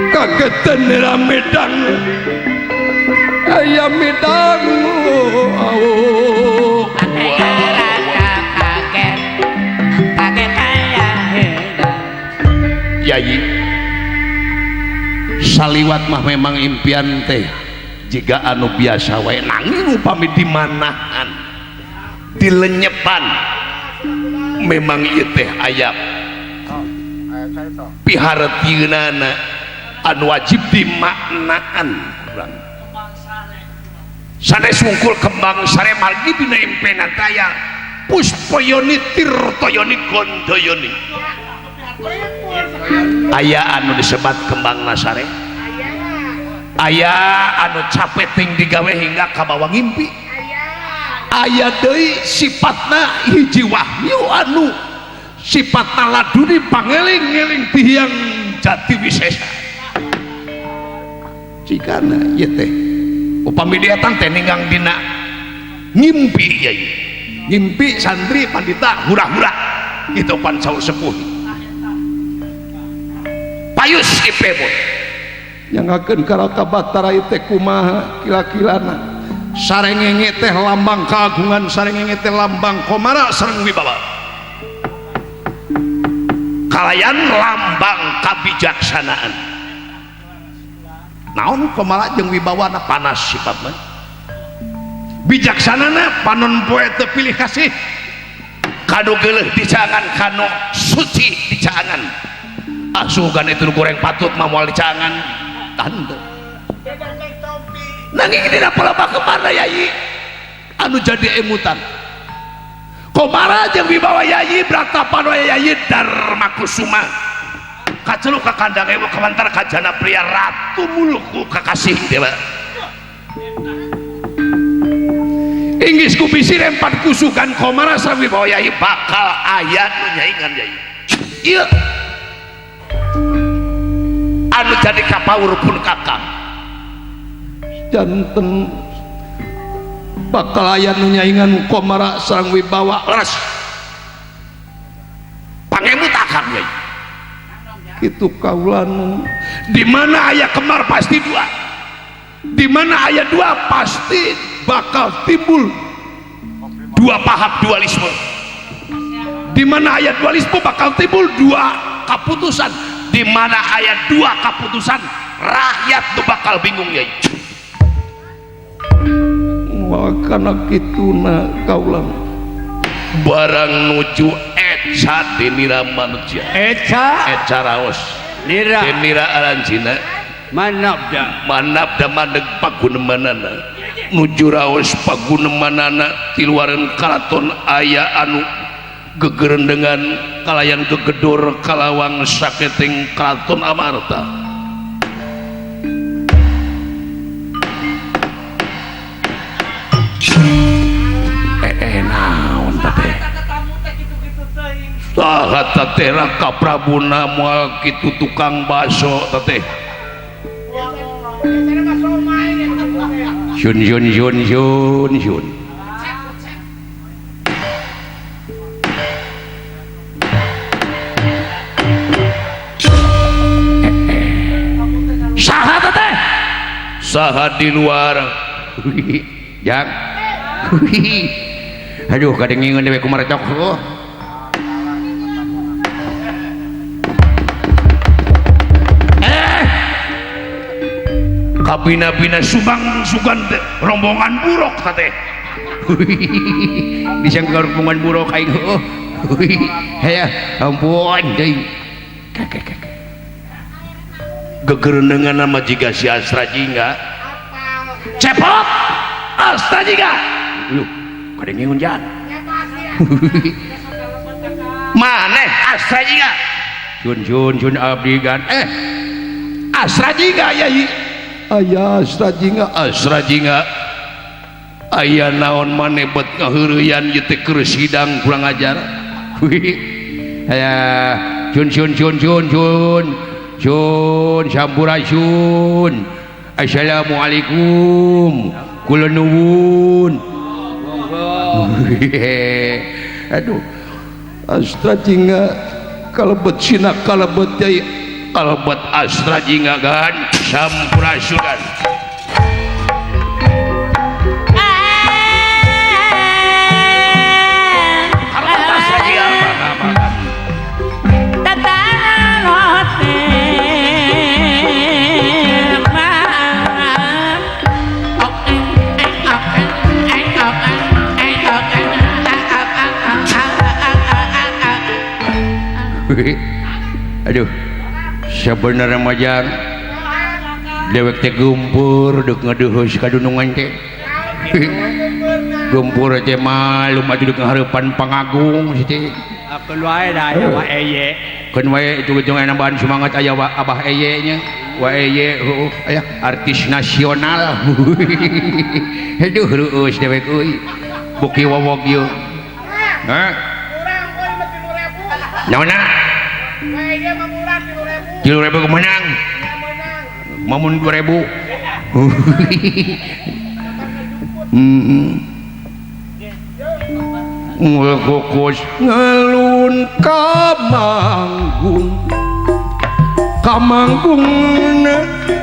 kagetan nira medang aya medang Yai saliwat mah memang impian teh jika anu biasa wae nanging upami dimanahan dilenyepan memang ieu teh aya pihartieunana anu wajib dimaknaan urang sanes wungkul kembang sare margi dina impenan aya puspoyoni tirtoyoni gondoyoni aya anu disebat kembang nasare aya anu capek ting digawe hingga kabawa ngimpi aya deui sifatna hiji wahyu anu sifatna laduni pangeling-eling ti Hyang Jati Wisesa cikana ieu teh upami dietang teh ninggang dina ngimpi yai ngimpi santri pandita hura-hura kitu pan saur sepuh payus ipebot nyangakeun ka Raka Batara ieu teh kumaha kila-kilana sarengenge teh lambang kagungan sarengenge teh lambang komara sareng wibawa kalayan lambang kabijaksanaan naon komara jeung wibawana panas sifatna bijaksanana panon poe teu pilih kasih kanu geuleuh dicaangan kanu suci dicaangan asugan itu goreng patut mah moal dicaangan tante nanging dina palebah kemana yai anu jadi emutan komara jeung wibawa yai bratapan wae yai Dharma Kusuma kaceluk ka kandang ewu kawantar kajana pria ratu mulku kakasih dewa inggis ku bisi rempat kusukan komara sareng wibawa yai bakal aya nu nyaingan yai ieu anu jadi kapaur pun kakang janten bakal aya nu nyaingan komara sareng wibawa leres pangemut akang yai kitu kaulanu di mana aya kemar pasti dua di mana aya dua pasti bakal timbul dua paham dualisme di mana aya dualisme bakal timbul dua kaputusan di mana aya dua kaputusan rakyat tuh bakal bingung yai wakana kituna kaulan barang nuju eca denira manusia eca eca raos nira denira arancina manabda manabda mandeg pagunemanana nuju raos pagunemanana tiluaran karaton aya anu gegerendengan kalayan gegedor kalawang saketing keraton Amarta naon teh saha teh Raka Prabuna moal kitu tukang bakso teh yun yun yun yun yun saha teh saha di luar jang aduh kadengingan dewe kumarecok. Kabina-bina subang sugan rombongan buruk teh. Disangka rombongan buruk aing heueuh. Haya ampun deui. Gegerenengan nama jiga si Astra Jingga. Cepot Astra Jingga. Lu kadang jan. Maneh Astra Jingga. Jun jun jun abdi gan. Astra Jingga yai. Aya Astra Jingga, Astra Jingga. Aya naon maneh bet ngaheureuyan ieu teh keur sidang kurang ajar. Aya jun jun jun jun jun. Jun sampurasun. Assalamualaikum. Kula nuwun. Aduh. Astra Jingga kalebet sina kalebet yai kalebet Astra Jingga kan sampurasun kan. Astra Jingga aduh sebenarnya majang dewek teh gempur deuk ngadeuheus ka dunungan teh gempur teh malum atuh deuk ngahareupan pangagung si teh akeun wae da aya wa eye keun wae ujung-ujung aya nambahan semangat aya wa abah eye nya wa eye heueuh aya artis nasional aduh reueus dewek euy buki wowog ieu hah naonna 3.000 menang mamun 2.000 ngulkukus ngalun kamanggung kamanggung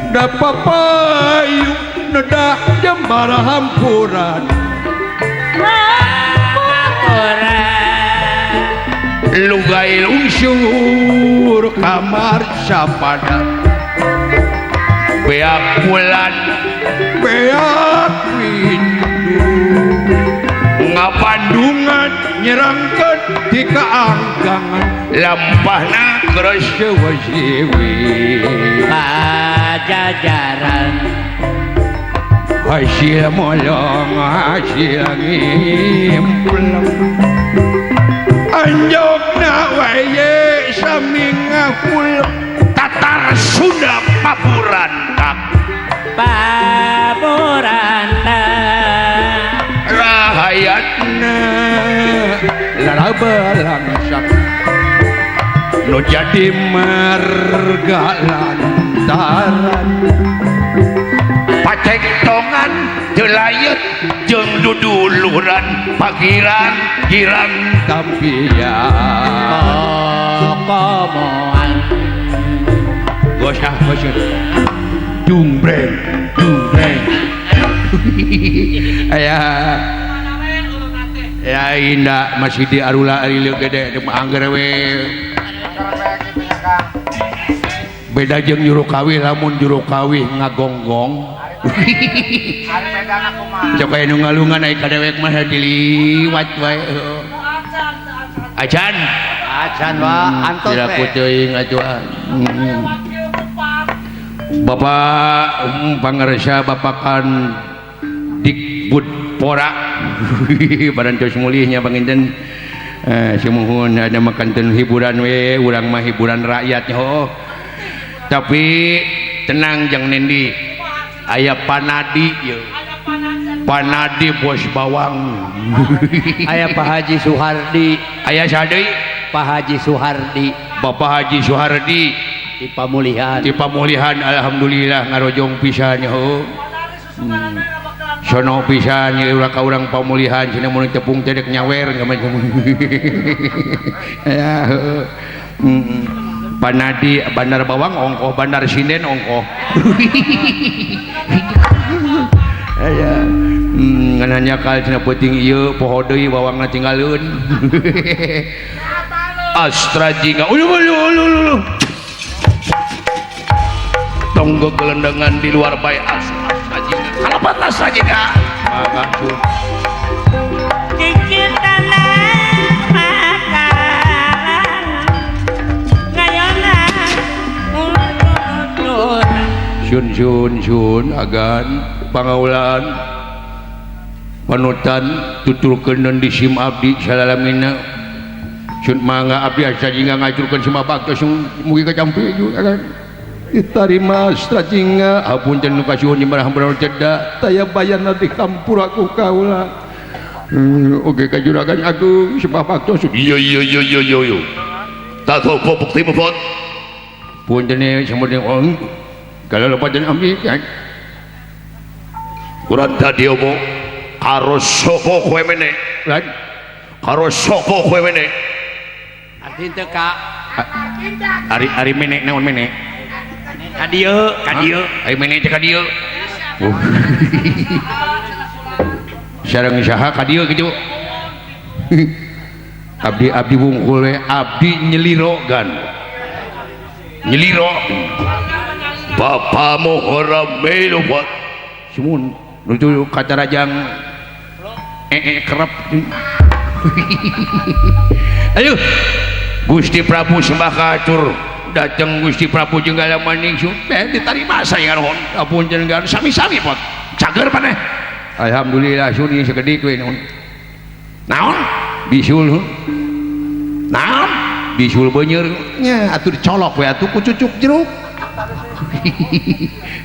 dapat payu nedah jembara hampuran lugai lungsur kamar sapada beak bulan beak windu ngabandungan nyerangkeun di kaanggangan lampahna keras wasiwi pajajaran hasil molong hasil ngimpleng anjogna wae sami ngahul tatar Sunda paburantak paburantak rahayatna laraba langsak nu jadi marga lantaran pacektongan teu layet jeung duduluran pagiran girang tampian komoan gosah gosah dumbreng dumbreng aya ya indah masih di arula ari gede mah angger we beda jeung juru kawih lamun juru kawih ngagonggong sok aya nu ngalungan ai ka dewek mah diliwat wae acan acan wa antos we teuing atuh Bapak pangarsa Bapak kan Dikbudpora barantos mulihnya panginten sumuhun ada makanten hiburan we urang mah hiburan rakyatnya oh tapi tenang jang Nendi aya Panadi ye Panadi bos bawang aya Pak Haji Suhardi aya sadeui Pak Haji Suhardi Bapak Haji Suhardi di Pamulihan di Pamulihan alhamdulillah ngarojong pisan heuh sono pisan ieu urang ka urang Pamulihan cenah mun tepung teh dek nyawer ya heuh Panadi bandar bawang ongkoh bandar sinden ongkoh aya ngan nyakal cenah peuting ieu poho deui bawangna tinggaleun Astra Jingga ulu ulu ulu ulu tong Tong gegelendengan di luar bae asup Astra Jingga. Kalapat Astra Jingga. Mangga sun. Cicil tanah makalan ngayona ulun. Sun sun sun agan pangaulan panutan tuturkeun di sim abdi salalamina. Sun mangga abdi Astra Jingga ngajurkeun sima baktos mugi kacampi agan. Ditarima Astra Jingga hapunten nu kasuhun nyimarah hampura ceda taya bayarna di kampura ku kaula. Oke ka juragan agung sembah baktos. Iya iya iya iya iya. Tak topo bukti mupot. Punten samudeng ong kalau lepaten abdi kan. Kurang tadi omong karo sapa kowe mene? Lan karo sapa kowe mene? Arti teu ka ari ari mene naon mene? Ka dieu, ka dieu. Ari mene teh ka dieu. Sareng saha ka dieu kitu? Abdi abdi wungkul we abdi nyeliro gan. Nyeliro. Bapamu ora melu buat. Sumun nuju kacarajang kerep. Ayo Gusti Prabu sembah katur dateng Gusti Prabu jeung maning diterima saya nuhun apunten sami-sami pot cager maneh alhamdulillah sun ieu sakedik we naon naon bisul naon bisul beuneur nya atuh dicolok we atuh ku cucuk jeruk.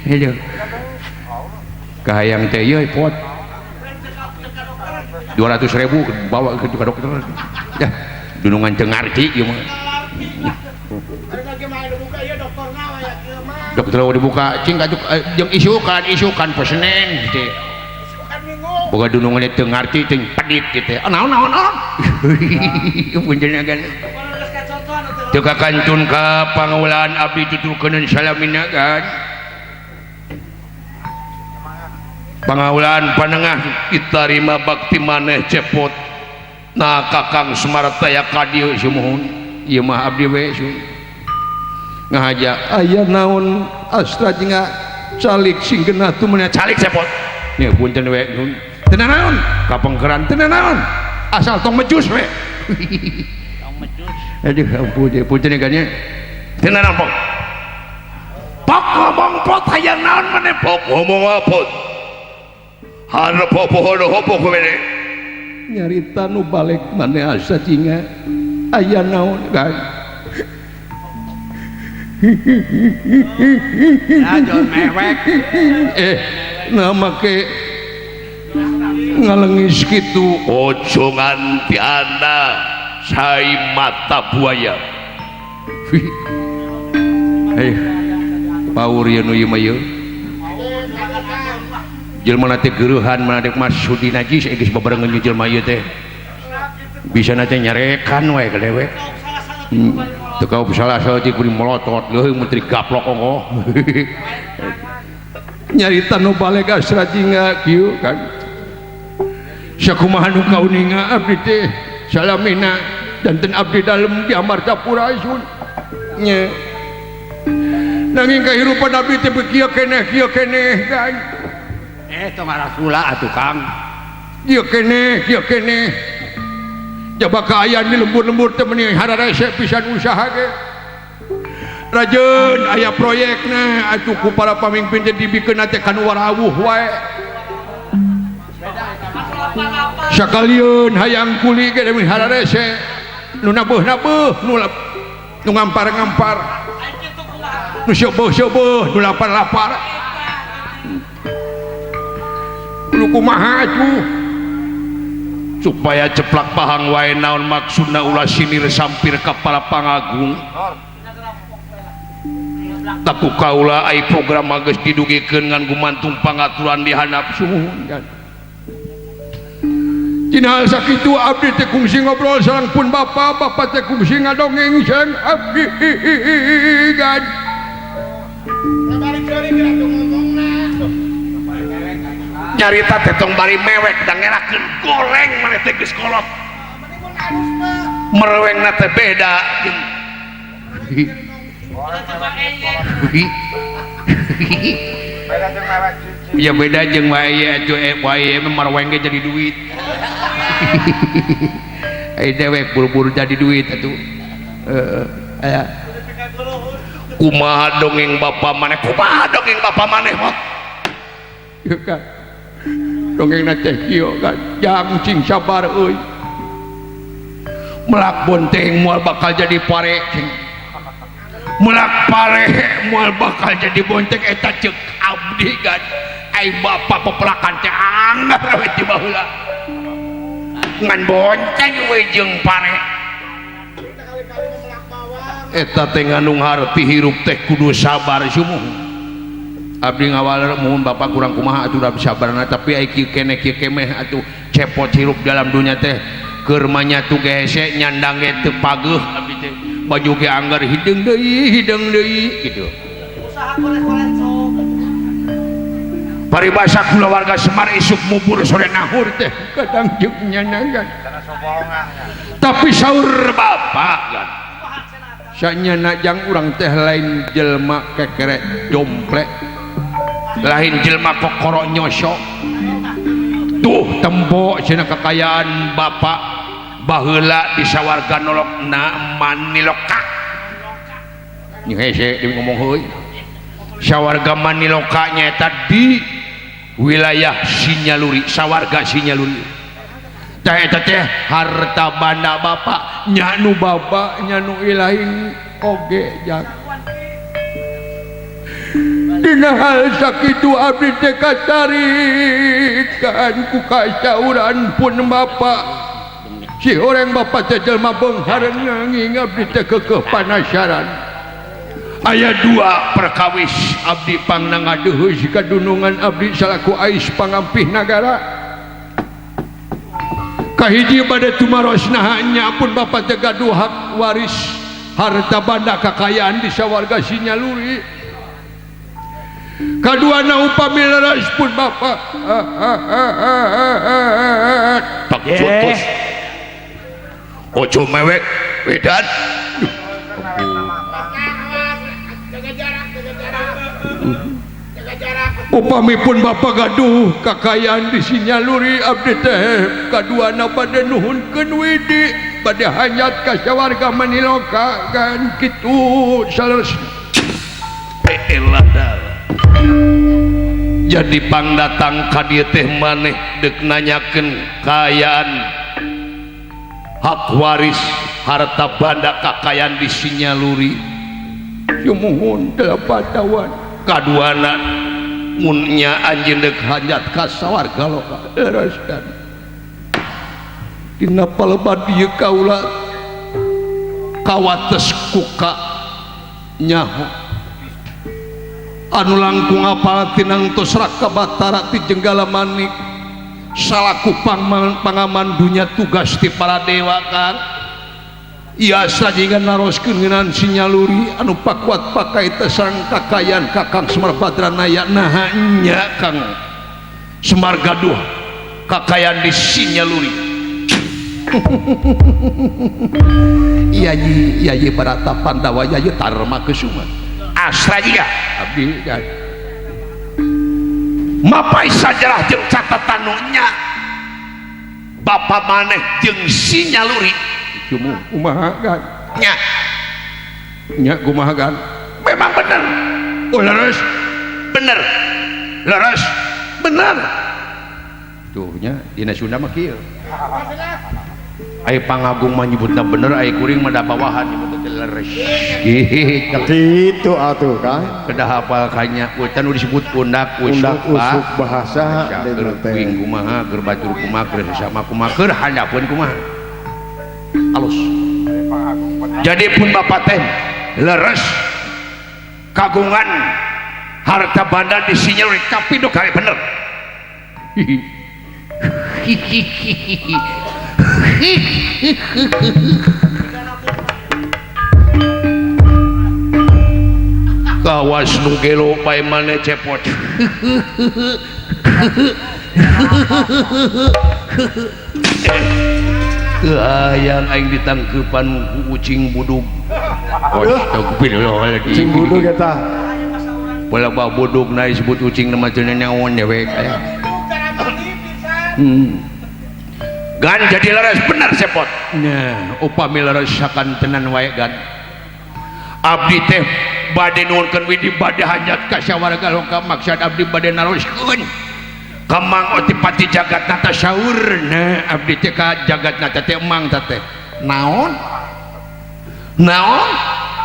Aduh kahayang teh ieu pot 200.000 bawa ke dokter ya dunungan teu ngarti ieu mah. Dokter dibuka cing atuh jeung isukan isukan poe Senen teh. Boga dunungan teu ngarti teh pedit kitu. Naon naon naon. Punten agan. Teu kakantun ka pangaulaan abdi tuturkeun salamina kan. Pangaulaan panengah ditarima bakti maneh cepot. Nah Kakang Semar taya ka dieu sumuhun. Ieu mah abdi we sun. Ngahaja aya naon Astra Jingga calik sing genah tumeneh calik cepot. Nya punten we nun. Teu naon kapengkeran teu naon. Asal tong mecus we. Tong mecus. Aduh ampun punten kan nya. Teu naon pok. Pok ngomong pot hayang naon maneh pok ngomong apa? Harep poho hopo kowe nyarita nu balik maneh Astra Jingga aya naon kan. Ajon mewek. Nah make ngalengis kitu ojo nganti ana sai mata buaya. Paur ieu nu ieu mah ieu. Jelema teh geurehan mana dek Masudi najis geus babarengan jeung jelema ieu teh. Bisa teh nyarekan we ka dewek. Teu kau salah saeutik kudu melotot leuheung menteri gaplok ongkoh. Nyarita nu baleg Astra Jingga kieu kan. Sakumaha nu kauninga abdi teh salamina danten abdi dalem di Amartapura sun. Nya. Nanging kahirupan abdi teh kieu keneh kan. Tong arasula atuh Kang. Kieu keneh kieu keneh. Jaba kaayaan di lembur-lembur teh meuni hararese pisan usaha ge. Rajeun aya proyekna atuh ku para pamimpin teh dibikeun teh kanu warawuh wae. Sakalieun hayang kuli ge meuni hararese. Nu nabuh-nabuh, nu ngampar-ngampar. Nu seubeah-seubeah, nu lapar-lapar. Nu kumaha atuh? Supaya ceplak pahang wae naon maksudna ulah sinir sampir ka para pangagung. Taku kaula ai program geus didugikeun ngan gumantung pangaturan di handap sumuhun kan. Dina hal sakitu abdi teh kungsi ngobrol sareng pun bapa, bapa teh kungsi ngadongeng sareng abdi kan. Nyarita teh tong bari mewek da ngerakeun goreng maneh teh geus kolot. Merewengna teh beda jeung Beda jeung mewek cici. Ya beda jeung wae atuh wae marweng ge jadi duit. Ai dewek buru-buru jadi duit atuh. Heeh. Aya. Kumaha dongeng bapa maneh? Kumaha dongeng bapa maneh mah? Ieu kan. Dongengna teh kieu kan. Jang cing sabar euy. Melak bonteng moal bakal jadi pare cing. Melak pare moal bakal jadi bonteng eta ceuk abdi kan. Ai bapa pepelakan teh anggar we ti baheula. Ngan bonteng we jeung pare. Eta teh ngandung harti hirup teh kudu sabar sumuh. Abdi ngawaler muhun bapak kurang kumaha atuh da sabarna tapi ai kieu keneh kieu kemeh atuh cepot hirup dalam dunya teh keur manyatu ge hese nyandang ge teu pageuh abdi teh baju ge anggar hideung deui kitu. Usaha korek-korek sok. Paribasa kulawarga Semar isuk mubur sore nahur teh kadang jeung nyanangan. Tapi saur bapak kan sanyana jang urang teh lain jelma kekere domplek lain jelma kokoro nyosok tuh tempo cenah kekayaan bapak baheula di sawarga nolokna maniloka hese di ngomong heuy sawarga maniloka nyaeta di wilayah Sinyaluri sawarga Sinyaluri teh eta teh harta banda bapak nya nu bapak nya nu ilahi oge jang dina hal sakitu abdi teh katarikan ku kasauran pun bapak si orang bapak teh jelema beunghar nanging abdi teh keukeuh panasaran aya dua perkawis abdi pangna ngadeheus kadunungan abdi salaku ais pangampih nagara kahiji bade tumaros naha pun bapak teh gaduh hak waris harta banda kakayaan di sawarga Sinyaluri kaduana upami leres pun bapak tak cutus ojo mewek wedan upami pun bapak gaduh kakayaan di Sinyaluri abdi teh kaduana bade nuhunkeun widi bade hanyat ka sawarga maniloka kan kitu saleresna. Jadi pangdatang ka dieu teh maneh deuk nanyakeun kaayaan hak waris harta banda kakayaan di Sinyaluri sumuhun delapan kaduana munnya anjeun deuk hanyat ka sawarga loka leres dan dina palebad ieu kaula kawates kuka nyaho anu langkung apal tinang tos Raka Batara ti Jenggala Manik salaku pangaman dunya tugas ti para dewa kan iya sajingan naroskeun ngeunaan Sinyaluri anu pakuat pakai teh sareng kakayan Kakang Semar Badranaya naha nya Kang Semar gaduh kakayan di Sinyaluri. Yayi yayi Barata Pandawa yayi Tarma Kesuma Asra jiga abdi kan mapai sajarah jeung catatan nu nya bapa maneh jeung Sinyaluri cuma kumaha kan nya nya kumaha kan memang bener. Oh leres bener leres bener tuh nya dina Sunda mah kieu ai pangagung mah nyebutna bener ai kuring mah da bawahan nyebutna teh leres kitu atuh kan kedah hafal kanya utan nu disebut undak usuk bahasa keur kuing kumaha keur batur kumaha keur sesama kumaha keur handapeun kumaha alus. Jadi pun bapak teh leres kagungan harta banda di Sinyaluri kapindo kali bener. Kawas nu gelo bae maneh cepot. Hayang aing ditangkepan ku ucing budug. Astagfirullahaladzim. Ucing budug eta. Pola bah budugna disebut ucing mah teu nyaon dewek aya. Gan jadi leres bener cepot. Nah, upami leres sakantenan wae gan. Abdi teh bade nuhunkeun widi bade hajat ka sawarga loka maksad abdi bade naroskeun. Ka Mang Otipati Jagatnata saurna abdi teh ka Jagatnata teh emang teh. Naon? Naon?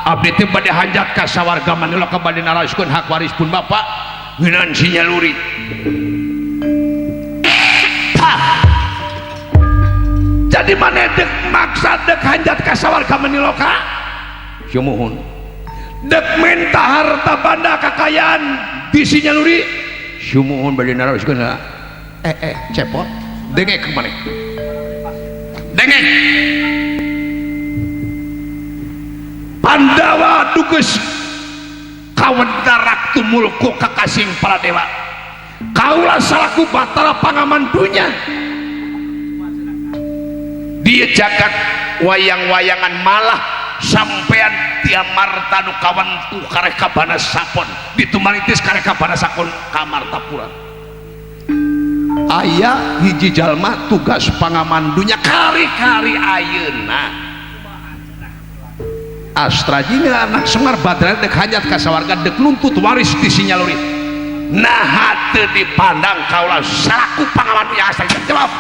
Abdi teh bade hajat ka sawarga maniloka bade naroskeun hak waris pun bapak ngeunaan si nyaluri. Jadi mana dek maksad dek hajat ka sawarga maniloka? Sumuhun. Dek minta harta banda kekayaan di si nyaluri? Sumuhun bade naroskeun lah. Cepot. Dengek ke mana? Dengek. Pandawa duges kawendarak tumulku kakasing para dewa. Kaulah salaku batara pangaman dunya. Dia jagat wayang-wayangan malah sampean tiamarta nu kawentu kareka bana sapon ditumaritis kareka bana sakon kamartapura. Aya hiji jalma tugas pangaman dunya kari-kari ayeuna. Astrajina anak Semar Badra dek hajat ka sawarga dek nuntut waris di si nyaluri. Nah teu dipandang kaula salaku pangaman dunya Astrajina. Jawab.